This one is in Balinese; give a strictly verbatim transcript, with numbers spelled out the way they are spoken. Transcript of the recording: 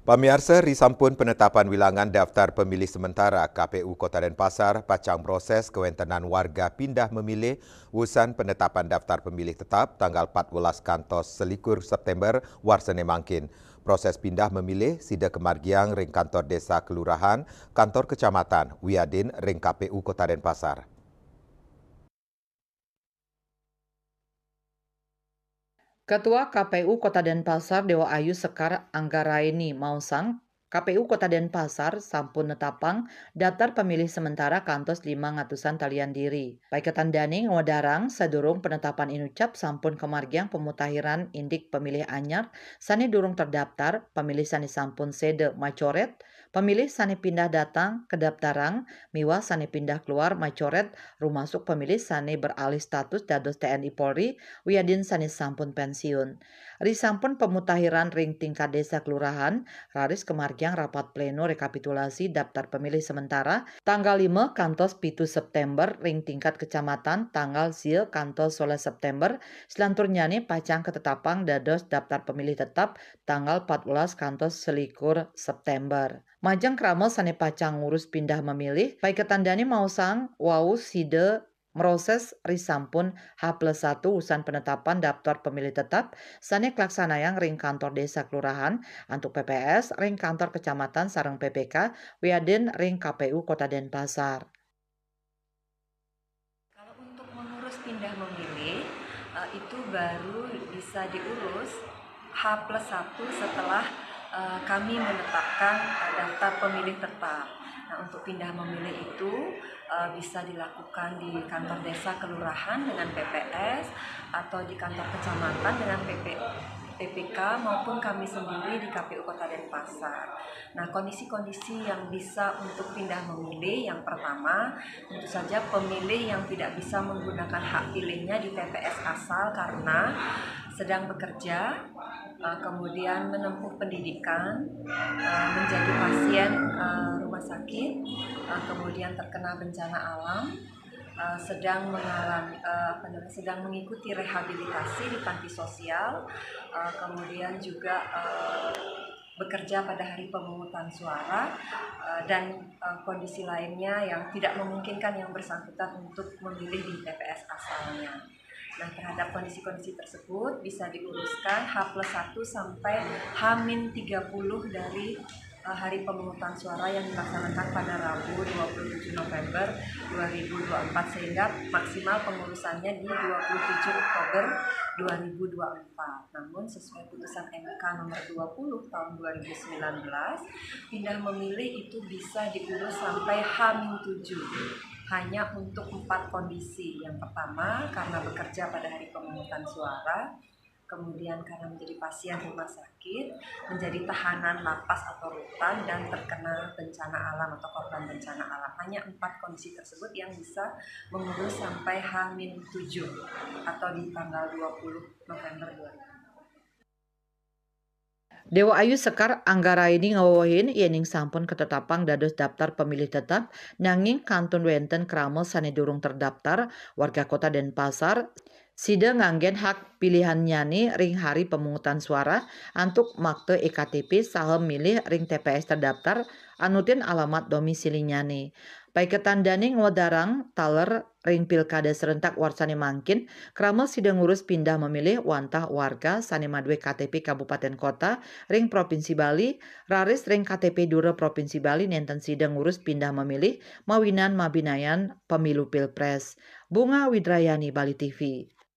Pamiarsa, risampun penetapan wilangan daftar pemilih sementara, K P U Kota Denpasar pacang proses kewentenan warga pindah memilih usan penetapan daftar pemilih tetap tanggal empat belas kantos selikur September warsane mangkin. Proses pindah memilih sida kemargiang ring kantor desa kelurahan, kantor kecamatan, wiadin ring K P U Kota Denpasar. Ketua K P U Kota Denpasar, Dewa Ayu Sekar Anggaraini, maosang, K P U Kota Denpasar sampun netapang daftar pemilih sementara kantos lima ngatusan talian diri. Paiketan dane ngwedarang sadurung penetapan inucap sampun kemargiang pemutahiran indik pemilih anyar sane durung terdaftar, pemilih sane sampun seda macoret, pemilih sane pindah datang kedaftarang, miwah sane pindah keluar macoret, rumasuk pemilih sane beralih status dados T N I Polri, wiadin sane sampun pensiun. Risampun pemutahiran ring tingkat desa kelurahan, raris kemargiang rapat pleno rekapitulasi daftar pemilih sementara tanggal lima kantos pitu September, ring tingkat kecamatan tanggal sia kantos solas September, selanturnyane pacang ketetapang dados daftar pemilih tetap tanggal empat belas kantos selikur September. Majeng krama sane pacang ngurus pindah memilih, paiketan dane maosang wau sida mroses risampun H plus satu usan penetapan daftar pemilih tetap sane kalaksanayang ring kantor desa kelurahan antuk P P S, ring kantor kecamatan sareng P P K, wiadin ring K P U Kota Denpasar. Kalau untuk mengurus pindah memilih, eh, itu baru bisa diurus H plus satu setelah, eh, kami menetapkan, eh, daftar pemilih tetap. Nah, untuk pindah memilih itu, eh, bisa dilakukan di kantor desa kelurahan dengan P P S atau di kantor kecamatan dengan P P, P P K maupun kami sendiri di K P U Kota Denpasar. Nah, kondisi-kondisi yang bisa untuk pindah memilih, yang pertama, tentu saja pemilih yang tidak bisa menggunakan hak pilihnya di T P S asal karena sedang bekerja, eh, kemudian menempuh pendidikan, eh, menjadi pasien, eh, rumah sakit, eh, kemudian terkena bencana alam, eh, sedang mengalami, eh, apa namanya, sedang mengikuti rehabilitasi di panti sosial, eh, kemudian juga, eh, bekerja pada hari pemungutan suara, eh, dan, eh, kondisi lainnya yang tidak memungkinkan yang bersangkutan untuk memilih di T P S asalnya. Nah, terhadap kondisi-kondisi tersebut bisa diuruskan H plus satu sampai H min tiga puluh dari, eh, hari pemungutan suara yang dilaksanakan pada Rabu dua puluh tujuh November dua ribu dua puluh empat, sehingga maksimal pengurusannya di dua puluh tujuh Oktober dua ribu dua puluh empat. Namun, sesuai putusan M K nomor dua puluh tahun dua ribu sembilan belas, pindah memilih itu bisa diurus sampai H min tujuh, hanya untuk empat kondisi. Yang pertama, karena bekerja pada hari pemungutan suara, kemudian karena menjadi pasien rumah sakit, menjadi tahanan lapas atau rutan, dan terkena bencana alam atau korban bencana alam. Hanya empat kondisi tersebut yang bisa mengurus sampai H min tujuh atau di tanggal dua puluh November dua ribu. Dewa Ayu Sekar Anggaraini ngawewehin, yening sampun ketetapang dados daftar pemilih tetap, nanging kantun wenten krama sane durung terdaftar, warga Kota Denpasar, sida nganggen hak pilihannyane ring hari pemungutan suara antuk makta E K T P saha milih ring T P S terdaftar anutin alamat domisilinyane. Paiketan dane ngwedarang taler ring pilkada serentak warsane mangkin, krama sida ngurus pindah memilih wantah warga sane madue K T P kabupaten kota ring Provinsi Bali, raris ring K T P dura Provinsi Bali nenten sida ngurus pindah memilih mawinan mabinayan pemilu Pilpres. Bunga Widrayani, Bali T V.